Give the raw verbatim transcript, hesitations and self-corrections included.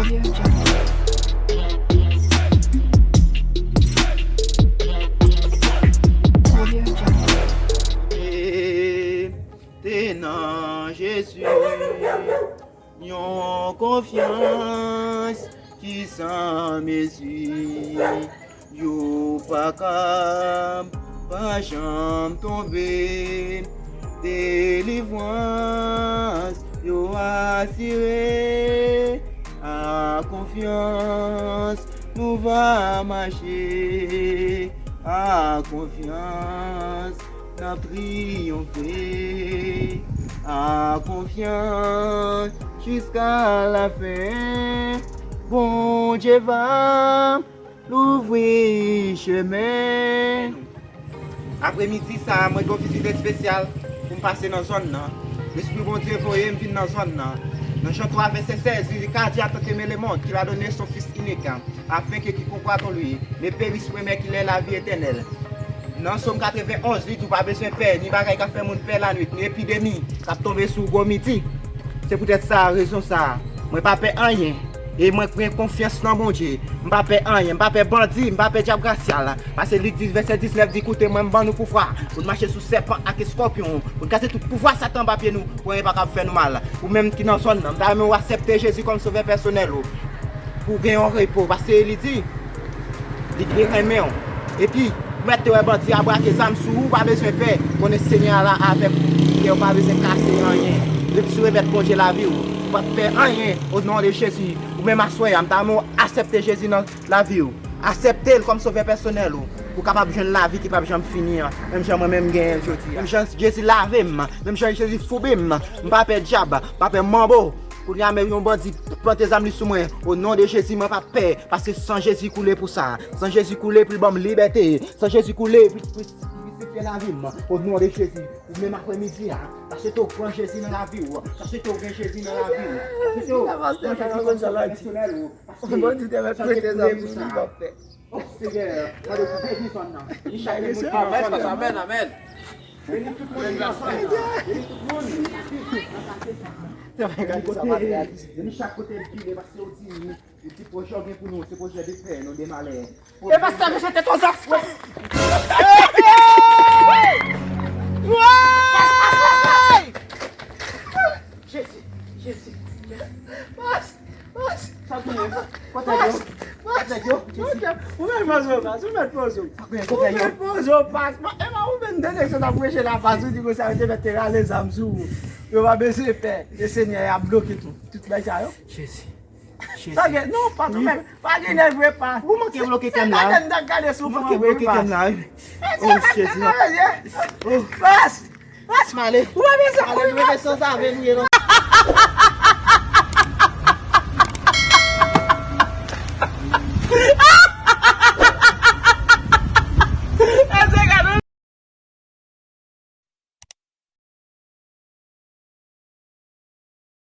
Audio Jungle. Audio Jungle. Te nan Jezi, yon konfyans ki san mezi. Yo pa kab, pa janm tonbe. Delivrans yo asire. A konfyans nou va mache. A konfyans n ap triyonfe. A konfyans jiska lafen. Bondye va louvri chemen. Apremidi sa a, mwen gen yon vizit espesyal pou m pase nan zòn nan. Lespri Bondye voye m vin nan zòn nan. Nan Jan twa vèsè sèz, li di, Ka di atanke mele mond ki la done son fis inik, afenke kikon kwat an li ne peris pwen men ki lè lavi etènèl. Nan Sòm katrevenonz, li di, ou pa bezwen pè, ni bagay k ap fè moun pè lanwit, ni epidemi k ap tonbe sou gwo midi. Se poutèt sa, rezon sa a, mwen pa pè anyen. E mwen gen konfyans nan Bondye. M pa pè anyen. M pa pè bandi. M pa pè dyab rasyal. Paske Lik dis, vèsè diznèf di, Koute mwen, m ban nou pouvwa pou n mache sou sèpan ak eskòpyon, pou n kase tout pouvwa Satan anba pye nou, pou anyen pa kab fè nou mal. Ou menm ki nan zòn nan, m ta renmen w aksepte Jezi kòm sovè pèsonèl ou, pou w gen yon repo. Paske li di, li, li renmen w. Epi, ou mèt te wè bandi a brake zam sou ou, ou pa bezwen pè. Konnen Senyè a la avèk ou. Kè ou pa bezwen kase anyen. Depi si w remèt Bondye lavi w, ou p ap pè anyen, o non de Jezi. Ou menm aswè a, m ta renmen w aksepte Jezi nan lavi w. Aksepte l kòm sovè pèsonèl ou. Ou kapab jwenn lavi ki p ap janm fini an. Menm jan mwen menm m genyen l jodi a. Menm jan Jezi lave m, menm jan Jezi foube m, m pa pè dyab, m pa pè manbo. Kounye a menm yon bandi plante zam li sou mwen. O non de Jezi, mwen p ap pè, paske san Jezi koule pou sa. San Jezi koule pou l ban m libète. San Jezi koule pou l, pou l, pou l purifye lavi m. O non de Jezi, ou menm apremidi a, sa se te w pran Jezi nan lavi w. Sa se te w gen Jezi nan lavi w. Sa se te w pran Jezi kòm sovè pèsonèl ou. Paske san Jezi koule pou sa. O Senyè, gade pou beni zòn nan. Li chak moun ki nan zòn nan. Amèn, amèn. Beni tout moun ki nan zòn nan. Beni tout moun. Beni kote, beni chak kote l vire, paske ou di, li di pwojè w gen pou nou, se pwojè de pè, non de malè. E pastè, mwen chante konsa. Jezi, Jezi, Jezi. Pas, pas. Sa w genyen? Kote yo? Kote yo? Ou mèt poze w, pas. Ou mèt poze w. Kote yo? Ou mèt poze w, pas. E pa ou menm tande sa t ap preche la, pas, ou di konsa, yo te mèt te rale zam sou ou. Yo pa bezwen pè. E Senyè a bloke tout, tout bagay sa yo. Jezi. Jezi. Sa gen, non, pa kanmenm. Pa gen nèg vre, pas. Ou manke bloke kè m la. Ou manke bloke kè m la, wi. O Jezi. Pas. Pas. M ale. Ou pa bezwen. M ale, nou rete san zave nou ye, non.